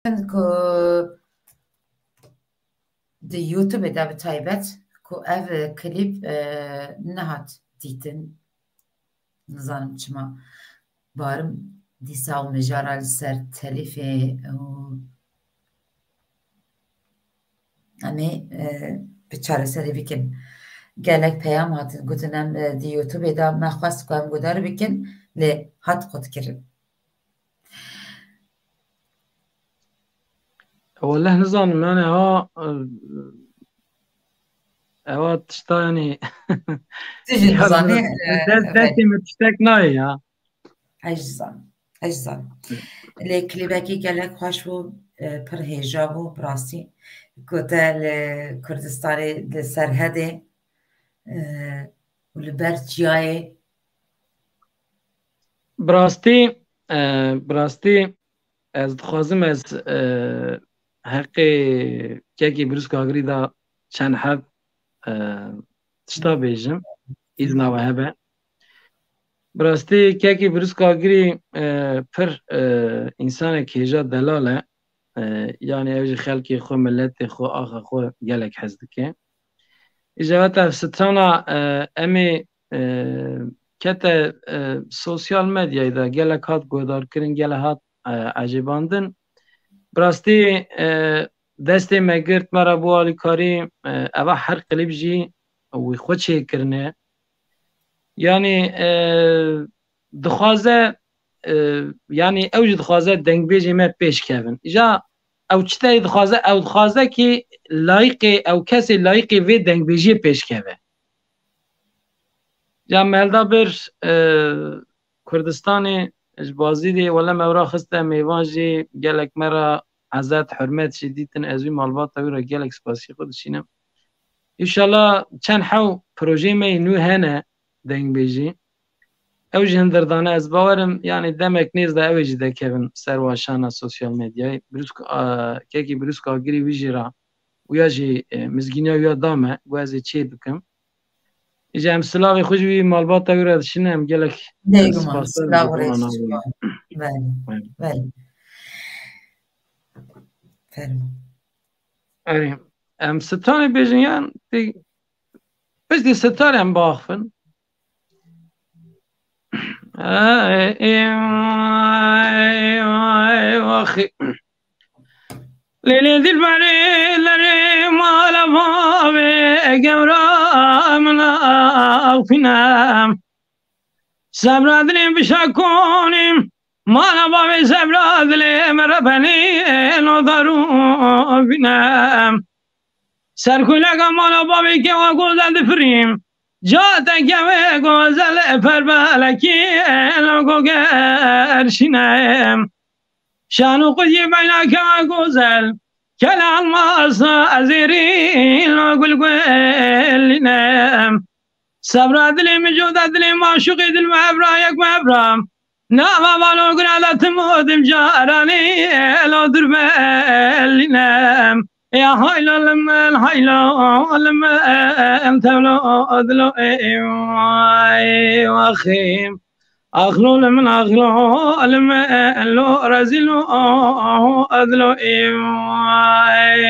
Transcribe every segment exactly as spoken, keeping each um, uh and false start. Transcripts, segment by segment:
ku di YouTube de bi taybet ku ev klîp, e, nehat dîtin. Nizanim çima barim dîsa û mijara li ser telîfê û em ê, e, bi çareserî bikin. Gelek peyam hatin gotin em, e, di YouTube de me xwest ku em guhdar bikin, lê hat qutkirin. Welleh nizanim, yani ha, e, ewa tişta yani. Tu jî nizanî, e, dest, destê min tiştek nayê ya. Ez jî zanim. Ez jî zanim. Lê klîbekî gelek xweş bû, e, pir hêja bû, bi rastî. Ku te li Kurdistanê, li Serhedê, e, û li ber çiyayê. Bi rastî, e, bi rastî ez dixwazim ez, e, heqê kekî Brûs Kagirî de çend heb, e, tişta bêjim, îzna we hebe. Bi rastî kekî Brûs Kagirî, e, pir, e, însanek hêja delal e. E, yanî ew ji xelkê xwe, miletê xwe, axa xwe gelek hez dike. Îja heta strana, e, em ê, e, kete, e, sosyal medyayê de gelek hat guhdarkirin, gelek hat, e, ecêbandin. Bi rastî, e, destê me girt, me re bû alîkarî, e, eva her klîp jî wî xwe çêkirine. Yanî, e, dixwaze, e, yanî ew jî dixwaze dengbêjê me pêş kevin. Îja ew çi teyê dixwaze, ew dixwaze kî layiqê, ew kesê layiqê vê dengbêjiyê pêş keve. Ya me hilda bir, e, Kurdistanê ji Bazîdê wele me wira xiste mêvan jî gelek me re ezet, hurmet jî dîtin. Ez wî malbata wî re gelek spasî xwe dişînim. Înşallah çend hew projeyê me yê nû hene dengbêjî. Ew jî hindir dane, ez bawerim, yanî demek nêz de ew ê jî dekevin ser waşana sosyal medyayê. Brûsk, a, kekî Brûsk Agirî wî jî ra, wîya jî, e, mizgîniya wîya da me, got ez ê çê bikim. Îja em silavê xwe ji wî malbata wî re dişînin, em gelek Dêguma, spas silav û rêz ji bo. Belê, belê. Fermo. Erê, em sitarê bêjin yan, tê, piştî sitarê em biaxivin. Ey, ey, ey, ey, waxî. Lê, lê, dilberê, lerê, mala bavê, gewra min axîne. Sebra dilê bişa konî, mala bavê sebra dilê, me rebenî, lo darû bîne. Serkûleka mala bavê kewa gozel difirî, ca te kevê gozel, perbelekî, lo goger şîne. Şan û qutiyê beyna kewa gozel, kela elmas ezêrî, lo gul gulîne. Sebra dilê min, coda dilê maşuqê, dil me evra, yek me evra. Nava valo guna da tim û tim caranî, lo dur belîne. Ya haylo limin, haylo limin, tevlo dilo ê vay waxîm. Axlo limin, axlo limin, lo rezîlo dilo ê vay.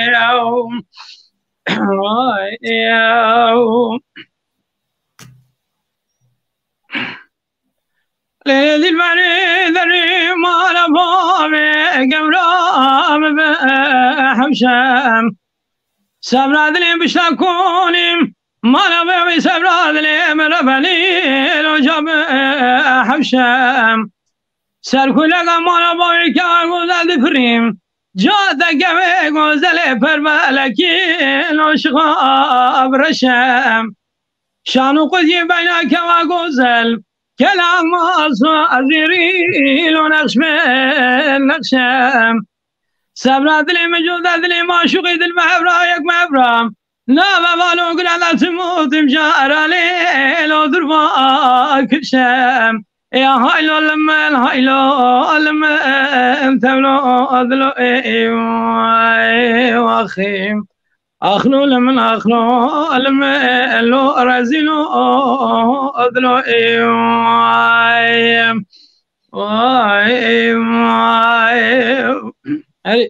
Vay, ew. Lê dilberê derê mala bavê, gewra bibe hewşem. Sebra dilê bişta konî, mala bavê sebra dilê min rebenî, lo ca bi hewşem. Serkûleka mala bavê kewa gozel difirî, ca te kevê gozelê, perbelekî, lo şixa bireşem. Şan û qutiyê beyna kewa gozel, kela elmas ezêrî, lo nexş be nexşem. Sebra dilê min, coda dilê maşuqê, dil me evra, yek me evra. Nava valo gula da tim û tim caranê, lo durva kirşem. Ya haylo limin, haylo limin, tevlo dilo ê vay waxîm. Axlo limin, axlo limin, lo rezîlo dilo ê vay. Vay, vay. Erê,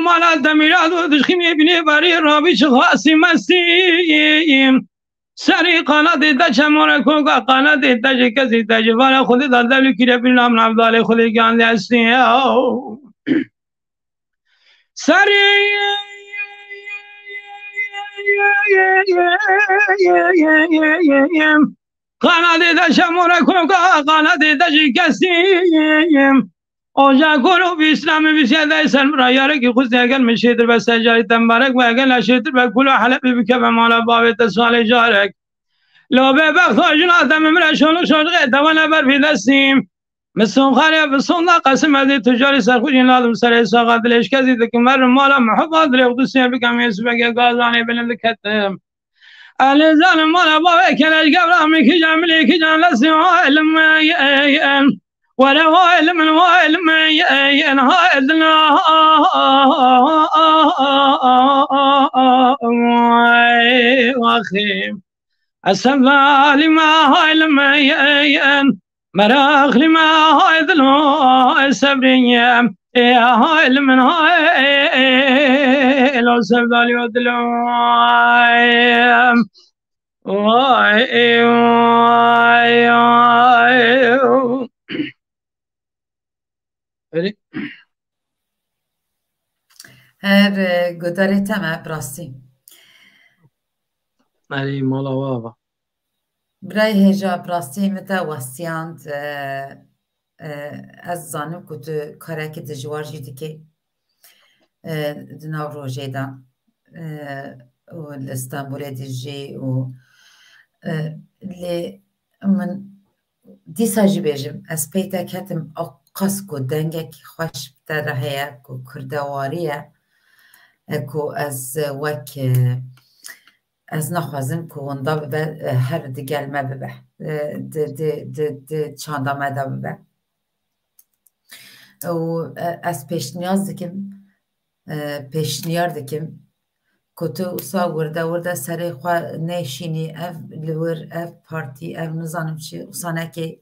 mala demîra do dişxîmê binê barî rabî çi xasî mestî. Serî qanadê de çemore koka qanadê de ji kesî de ji vara xwedê de devlî kîre bîna min evdalê xwedê giyan destî. Serî qanadê de çemore koka qanadê de ji kesî. Oja goro bi Îslamê bi ziyade ser min re yarekî xwist, eger min şêtir be ser carî te mibarek be, eger ne şêtir be kula Helebê bikeve mala bavê te salê carek. Lo bê bexta jina te min re şonik şonikê te wene ber vî destî. Min sonxarê bi sonda qesim edî tu carî serxwişîn ladim serê saxa dilê şkezî dikim ver mala mihuba dilê xwe dustê bikem yê sibeke gazanê bilind diketim. Elê zalim mala bavê keleş gevra min kijan milê kijan lesî ha elim. Were ha elim min ha elim. Ha elim ha. Esevali me ha elim. Meraqlî me hay dilo, hay sebrî ye. Ê hay li min hay, ê lo sevdalî o dilo. Vay, vay, vay. Erê. Her, e, guhdarê te me, bi rastî. Erê, mala we ava. Birayê hêja, bi rastî min te westiyand, e, e, ez zanim ku tu karekî dijwar jî dikî, e, di nav rojê de, e, û li Stenbolê dijî û, e, lê min dîsa jî bêjim, ez pey te ketim, ew qas ku dengek xweş bi te re heye, ku kurdewarî ye, e, ku ez wek, e, ez naxwazim ku winda bibe, e, her di gel me bibe, e, di, di, di, di çanda me de bibe. Û, e, ez pêşniyaz dikim, e, pêşniyar dikim ku tu wisa wirde wirde serê xwe nêşînî, ev li wir, ev partî, ev nizanim çi, wisa nekê,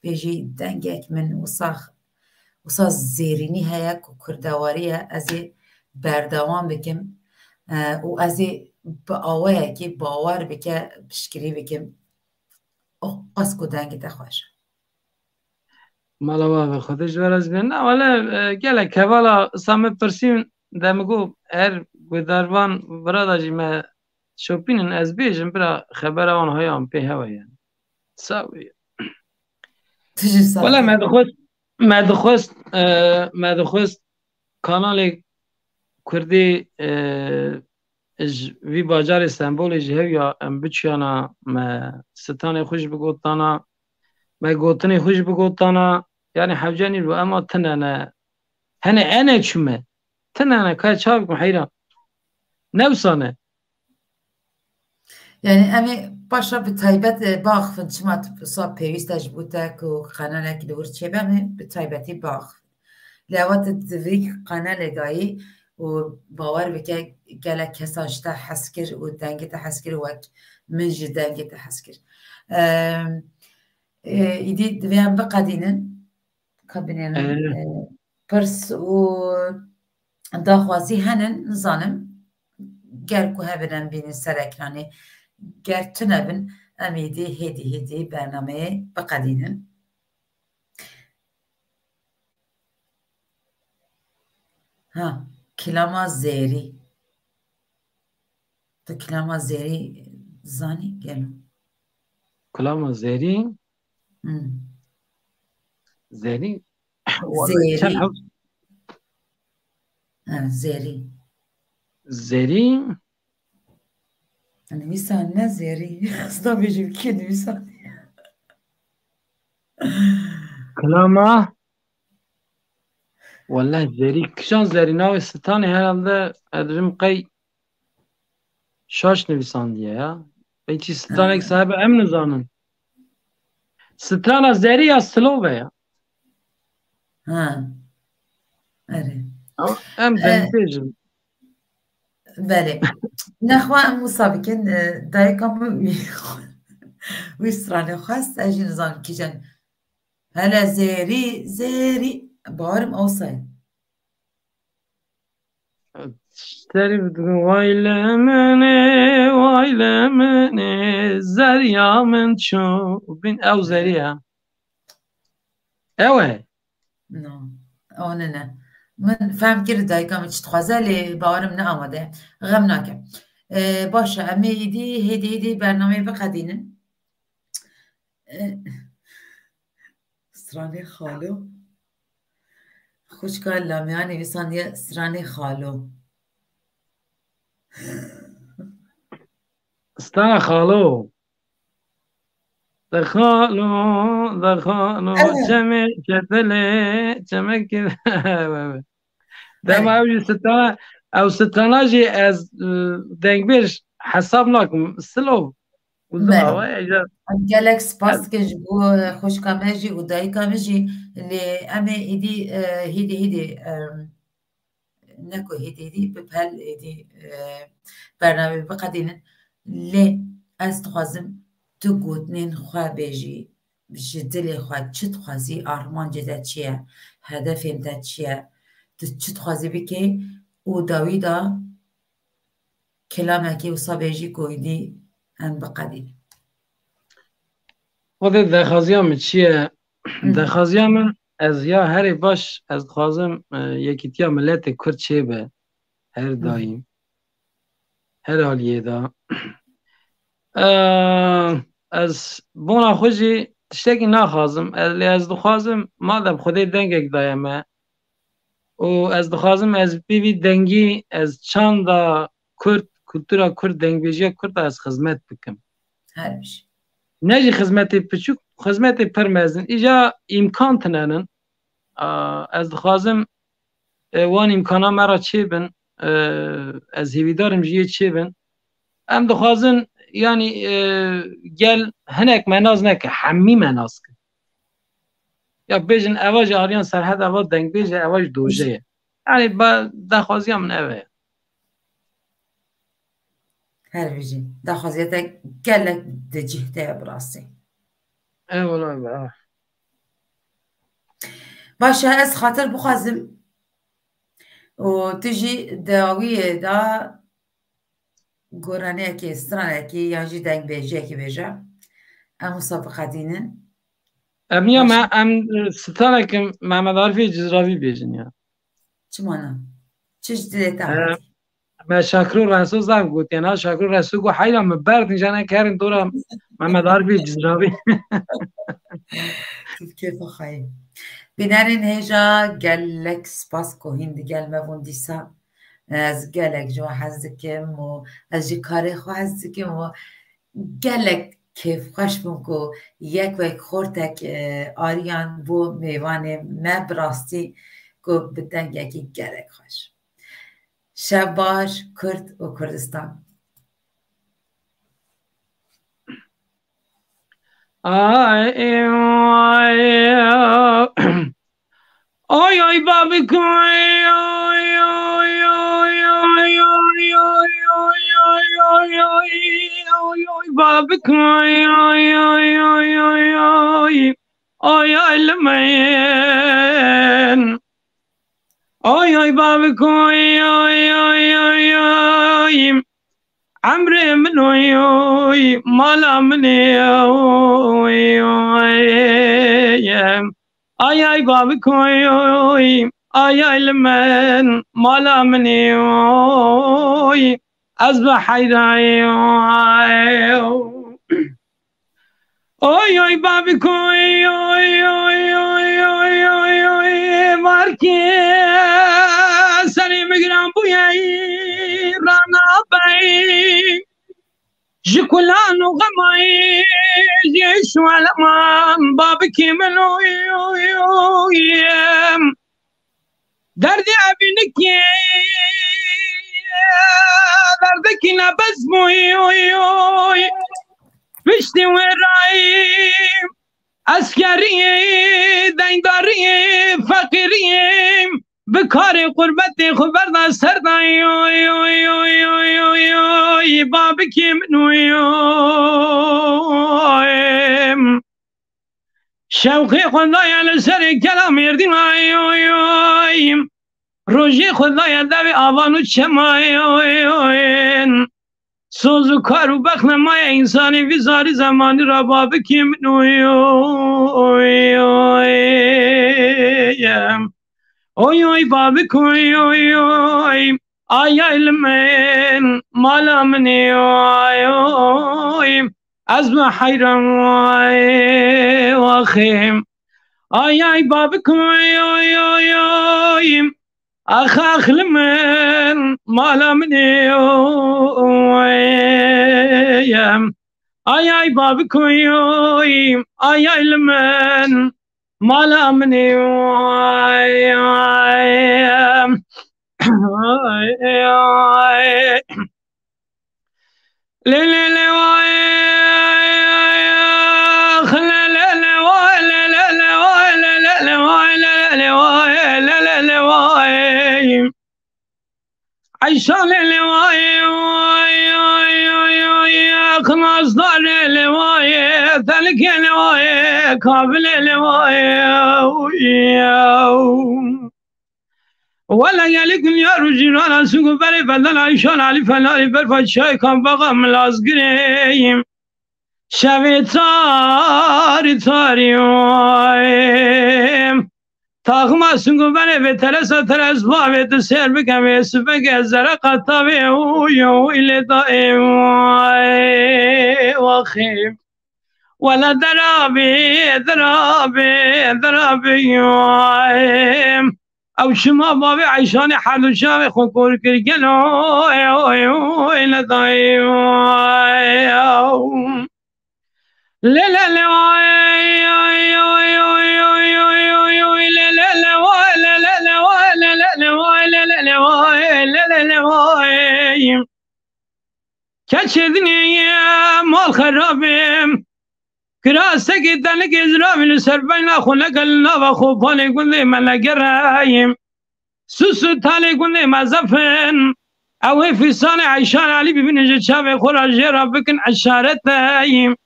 bêjî dengek min wisa, wisa zêrînî heye ku kurdewarî ye, ez ê berdewam bikim, e, û ez ê bi awayekî bawer bike piştgirî bikim. O qas ku dengê te xweş e. Mala we ava, Xwedê ji we razî be. Na, wele, e, gelek hevala sa me pirsîn, de min got, her guhdarvan vira da jî me şopînin, ez bêjim, bira xebera wan haya em pê hewe ye. Sağ ol. Tu jî sağ ol. Wele me dixwest, me dixwest, e, me dixwest kanalê Kurdî, e, ji vî bajarê Stenbolê ji hev ya em biçiyana, me stranê xwe jî bigotana, me gotinê xwe jî bigotana. Yanî hewce nî bû, ema tine ne. Hene ene çûme. Tine ne, ka çav bikim heyran. Ne wisa ne. Yani em ê paşa bi taybet, e, biaxivin, çima tu wisa pêwîst e ji bo te ku qenalek li wir çêbe, em ê bi taybetî biaxivin. Lê ewa tu di vî qenalê dayî û bawer bike gelek kesan ji te hez kir û dengê te hez kir, wek min ji dengê te hez kir. Em, e, îdî divê em biqedînin. Ka binêrin, Evet. e, pirs û daxwazî henin, nizanim. Ger ku hebin em bînin ser ekranê. Ger tune bin, em êdî hêdî hêdî bernameyê biqedînin. Ha, kilama zêrî. Tu kilama zêrî zanî gelo? Kilama zêrî? Hmm. Zêrî? Zêrî. Çend hev- Ha, zêrî. Zêrî? Nivîsa ne zêrî. Xista bêjim kê nivîsa. Kilama. Wele zêrî. Kişan zêrî navê stranê herhalde ez dibim qey şaş nivîsandiye ya. Peki stranek Ha. sahibi em nizanin. Strana zerî ya silove ya. Ha. Erê. Ama em E, deng bêjin. Belê. Nexwe em wisa bikin, e, dayika min wî, wî stranê xwest, ez jî nizanim kîjan. Hele zêrî, zêrî, bawerim ewsa ye. Serî bidikin, way le min ê, way le min ê, zeriya min çû bin, ew zerî ye. Ew e. No, ew ne ne. Min fehm kir dayika min çi dixwaze, lê bawerim ne amade. Xem nake. Ee, baş e, em ê îdî hêdî hêdî bernameyê biqedînin. Ee, stranê xalo. Xwişka Lamiyanê wîsan ye stranê xalo. Strana xalo. De xalo, de xalo, Evet. Çemê çetelê, çemekê. Dema Evet. ew jî strana, ew strana jî ez, e, dengbêj hesab nakim. Slow. Uzun Belê. hava, ya. Em gelek spas dikin ji bo, e, xwişka me jî û dayika min jî. Lê em ê êdî, e, hêdî hêdî, e, ne ku hêdî hêdî bi pel êdî, e, bernameyê biqedînin. Lê ez dixwazim tu gotinên xwe bêjî, ji dilê xwe çi dixwazî, armancê te çi ye, hedefên te çi ye, tu çi dixwazî bikî û dawî de kilamekî wisa bêjî ku êdî em biqedînin. Xwedê dexaziya min çi ye? Hı. Dexaziya min, ez ya herê baş, ez dixwazim, e, yekîtiya miletê Kurd çêbe her Hı. daîm. Her aliyê de. E, ez bona xwe jî tiştekî naxwazim. Ez, lê ez dixwazim, madem Xwedê dengek daye me, û ez dixwazim ez bi vî dengî, ez çanda Kurd, kultura Kurd, dengbêjiya Kurd de ez xizmet bikim. Her bijî. Ne jî xizmetê piçûk, xizmetê pir mezin. Îja îmkan tine nin. A, ez dixwazim, e, wan îmkana me re çêbin. E, ez hêvîdar im ji yê çêbin. Em dixwazin, yanî, e, gel hinek me nas neke, hemî me nas kin. Ya bêjin, eva ji Aryan Serhed, eva dengbêj e, eva ji doje ye. Yanî, ba, daxwaziya min ev e. Her bijî. Daxwaziya te gelek di cih te ye bi rastî. Eyvallah be. Baş e, ez xatir bixwazim û tu jî dawiyê de goraniyekê, stranekê yan jî dengbêjiyekê bêje. Em wisa biqedînin. Em ya Baş me, e. em, e, stranek Mehmet Arifê Cizravî bêjin ya. Çima na? Çi ji dilê te E, hatî? Me Şakiro Reso zaf gotiye, na Şakiro Reso got, heyra min berdin, jane kerin dora Mehmet Arifê Cizravî. Tu kêfa xayî. Bînerên hêja, gelek spas ku hîn digel me bûn dîsa. Ez gelek ji we hez dikim û ez ji karê xwe hez dikim û gelek kêfxweş bûm ku yek wek xortek, e, Aryan bû mêvanê me, bi rastî ku bi dengekî gelek xweş. Şev baş, Kurd û Kurdistan. Ay, ay, ay, ay, babik, ay, ay, babik, ay, ay, ay, ay, ay, ay, ay, ay, ay, lemen. Ay, ay, babik, ay, ay, ay, ay, ay. Emrê min oy, oy, mala min ê, oy, oy. Ay, ay, babik, oy, oy, ay, ay, li min, mala min ê, oy. Ez bi heyran, oy. Oy, oy, babik, oy, oy, varkê serê min giran bûye, ranabey. Ji kulan û xemayê jê şweleman, babikê min, oy, oy, oy. Derdê evînikê, derdekî nebez bûy, oy, oy. Piştî wê rayî, eskeriyê, deyndariyê, feqîriyê, bi karê qurbetê xwe berda ser dayî, oy, oy, babikê min, oy, oy. Şewqê xwe daye li serê kela Mêrdîn, ay, oy, oy. Rojê xwe daye devê avan û çema, ay, oy, oy. Soz û kar û bexne maye însanê vî zarî zemanî ra, babikê min, oy, oy, oy. Oy, oy, babik, oy, oy, oy. Ay, ay, li min, mala min ê, ay, oy. Ez bi heyran, ay, waxê. Ay, ay, babik, oy, oy, oy, oy. Ax, ax, li min, mala min ê, oy. Ay, ay, babik, oy, oy. Ay, ay, li min, mala min ê, oy, oy. Ay, ay. Lê, lê, lê, vay, lê, lê, lê, vay, lê, lê, lê, vay, lê, lê, lê, vay, lê, lê, lê, vay, lê, lê, lê, vay. Eyşanê lê vay, vay, vay, vay, vay, Xinasdarê lê vay, Telikê lê vay, Kabilê lê vay, vay. Wele gelî gulyar û cîrana sing û berê bedena îşan Elî Felalî berfa çiyayê Kambaxa Milazgirê. Şevê tarî tarî oy. Taxima sing û berê vê teresa teres bavê tu sêr bike vê sibeke zere qatavê oy oy lê dayê oy. Waxê. Wele derabê, derabê, derabê, yoy. Ew çima bavê Eyşanê her du çavê xwe kor kir, gelo, oy, oy, oy, le dayê, oy, ew. Le, le, le, oy, oy, oy, le, le, le, oy, le, le, le, oy, le, le, le, oy, le, le, le, oy, le, le, le, oy. Keçê dinê ye mal xerabê. Kira sekê tenikê ziravî li ser beyna xwe neke li nava xwe palê gundê me negereyim. Sus û talê gundê me zef in. Ew ê fîsanê Eyşan Elî bibînin ji çavê xwe re jê re bikin eşareteyim.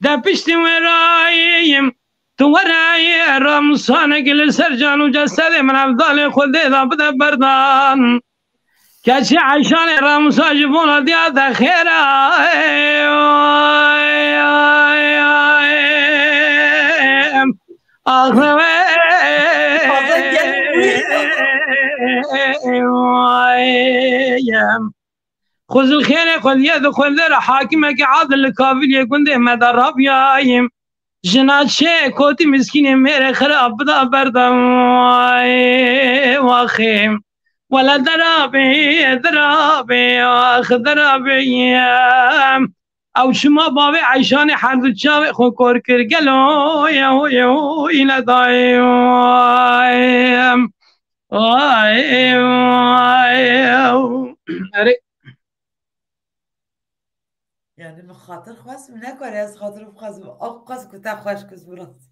De piştî wê rayîm. Tu were ye ramusanekî li ser can û cesedê min evdalê xwe dê de bide berdan. Keçê Eyşanê Ramûsa ji bona diya de xêra. Ax we. Xwe zil xêrê xwe diye di xwe de re hakimekî adil li kaviliyê gundê me de rabiyayim. Jina çê kotî miskînê mêrê xirab bida berdan. Waxê. Wele derabê, derabê, ax derabê ye. Ew çima bavê Eyşanê her du çavê xwe kor kir, gelo ye, ye, îne dayê ye. Ay, ay, erê. Yani min xatir xwest, min nekare ez xatir bixwazim. Ew qas ku te xweş kir, bi rastî.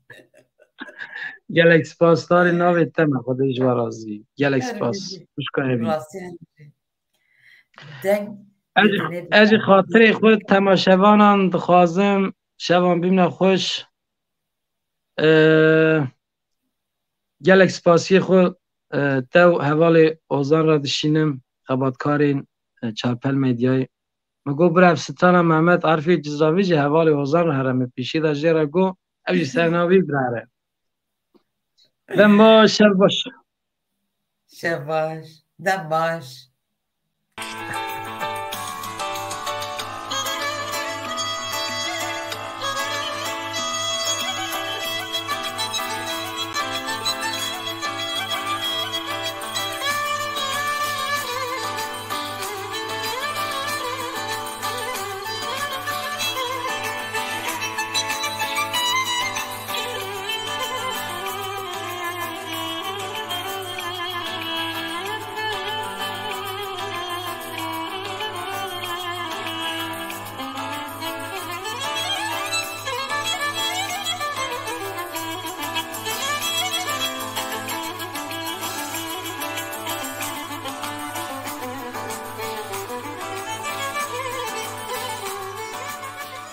Gelek spas, tarî navê te me, Xwedê ji we razî. Gelek spas. Xwişka Evîn. Rastî, deng. Ez jî xatirê xwe temaşevanan dixwazim, şevan bimne xweş. Ee, gelek spasiyê xwe, e, te û hevalê Ozan re dişînim, xebatkarên, e, Çarpel Medyayê. Min got, bira ev strana Mehmet Arifê Cizravî jî hevalê Ozan re here, min pêşî de jê re got, ev jî ser navî bira re. Dem baş, şev baş. Şev baş, dem baş.